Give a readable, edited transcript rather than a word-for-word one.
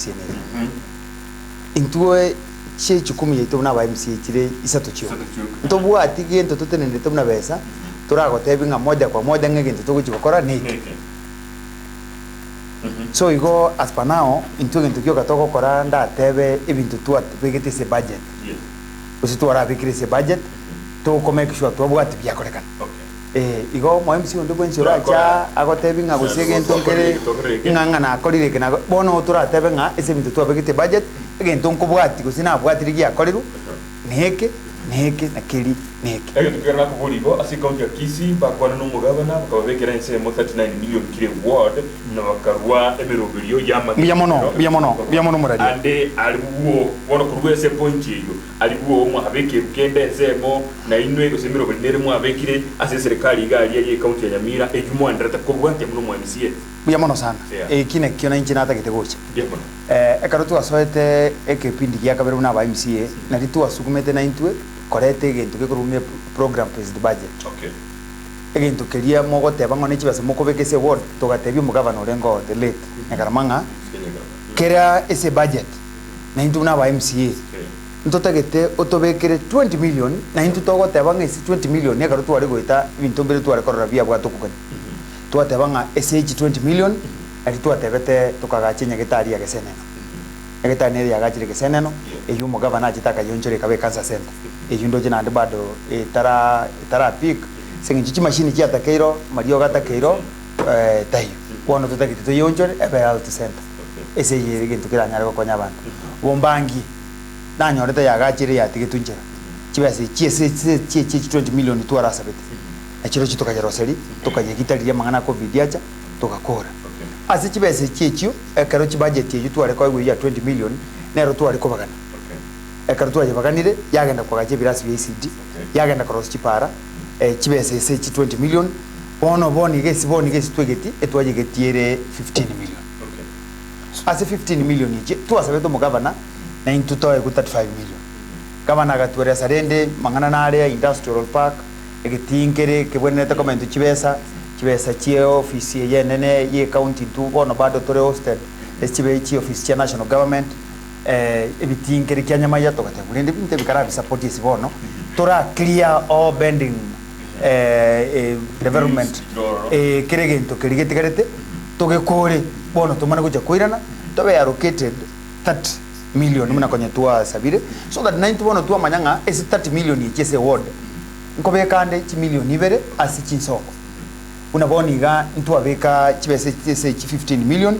MCA nere. Intwe chie jukumu yaito buna aba MCA chire isato chioka. Isato chioka. Ntobwati gento totenenete buna besa toragotebi ng'a moja kwa moja ng'a egento togochi gokora neke. Neke. So igo as per now, intwe egento gioka togokora, ndatebe ebinto twabegete ase budget gose twarabekire ase budget, toko make sure twabwati biakorekana. Igo omo MC onde bwensi oracha agotebi ng'a gose egento nkere ng'a ng'a nakorire eke bono toratebe ng'a ase ebinto twabegete budget, egento nkobwati gose nabwatire giakorirwe neke, neke, na keri neke. Egento kegera nakobori igo, ase ekaunti ya Kisii mbakwana na omogabana, bakababekera ensemo 39 million kire ward, na bakarua emeroberio Mbuya mono, mbuya mono, mbuya mono moraria. Ande arigwo bono korwa ase epointi eyio, arigwo mwabekerwa kende ensemo na inwe, gose emeroberio nere mwabekire ase eserekari iga aria y'ekaunti ya Nyamira, eyio mwanderete kobwatia buna omo MCA. Mbuya mono sana. Eki nakio nainche natagete gocha. Mbuya mono. Ekero twasoete ekepindi gia kabere buna aba MCA, nari twasugumete naintwe koreta egento gekorwa ng'a program based budget. Egento keria mogoteba ng'a ne chibesa mokobeka ase eward, togatebia omogavana orenge oo, the late Nyakarama, ng'a kera ase ebudget naintwe buna aba MCA ntotagete otobekere 20 million, naintwe togoteba ng'a ase 20 million ekero tware goeta ebinto mbire tware korora biabwate okogania. Twateba ng'a ase echi 20 million nari twatebete tokagacha enyagetari ya Geseneno. Nyagetari nere yagachire Geseneno, eyio omogavana achete akayionchora ekaba ecancer center. Eyio ndoche naende bado etara etara peak ase eng'encho chimashini chiatakeirwe, amariogo atakeirwe taiyo. Bono totagete toyionchore ebe health center ase eyio ere egento keranyare gokonya abanto. Bombangi nanyorete yagachire yatigetwe nchera, chibesa echi ase ase echi echi 20 million twarasabete, nachirochio tokayeroseria, tokayegita riria amang'ana a covid acha, togakora. Ase chibesa echi echio, ekero chibudget eyio tware koegwa eyio ya 20 million, nero tware kobagana. Ekero twayebaganire, yagenda koagacha ebirasi bia ECD, yagenda korosia chipara, chibesa ase echi 20 million, bono bono iga esi bono iga esi twegeti, etwayegetie ere 15 million. Ase 15 million echi, twasabete omogavana, na intwe toegwe 35 million. Gavana agatueresa rende, mang'ana nare ya industrial park, egetii nkere kebwenerete komentwa chibesa, chibesa chie ofisi eye enene ye ecounty intwe bono bado tore hosted ase chibe chiofisi chia national government, ebitii nkere kia Nyamaiya togateba rende ebinto ebi karabi support ase bono, tora clear all bending development kera egento keria getigarete togekore bono tomane gocha koirana tobe allocated 30 million buna konya twasabire, so that naintwe bono twamanya ng'a ase 30 million echi ase eward nkobeka ande chimilion ibere ase chinsoko. Buna bono iga ntwabeka chibesa echi ase echi 15 million.